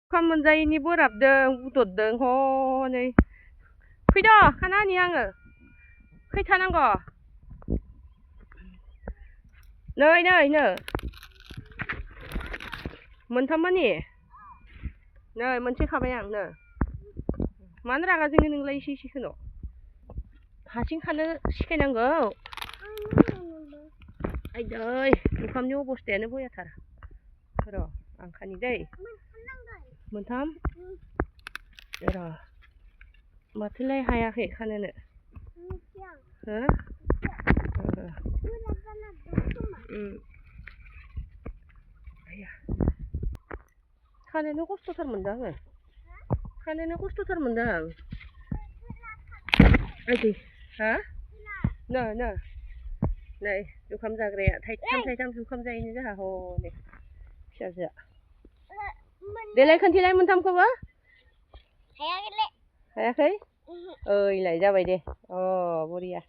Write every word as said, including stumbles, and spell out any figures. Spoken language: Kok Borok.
Kha manjai ni borap dong, butot dong, honei. Khuido, khanani ang. Khaitha nango. Noi, noi, no. Monthammani. Noi, monse khabai ang, no. Manra ga jingni nunglai si si kheno. Hasing khana sikai nango. Ai doi, bukhamni obosta ani boya thar. Ro, ang khani dei. Montham? Ro. Mathilai haya khe khanene. Ha? Hmm. Aya. Khanene kosto thar mundang. Khanene kosto thar mundang. Ati, ha? Na, na. Nai, jukham jagre, thai tham thai tham jukham jai ni jaha ho ne. Sha sha. Delai khanti lai montham ko ba? Haya gele. Haya khai? Oi, lai jabai de. Oh, boria.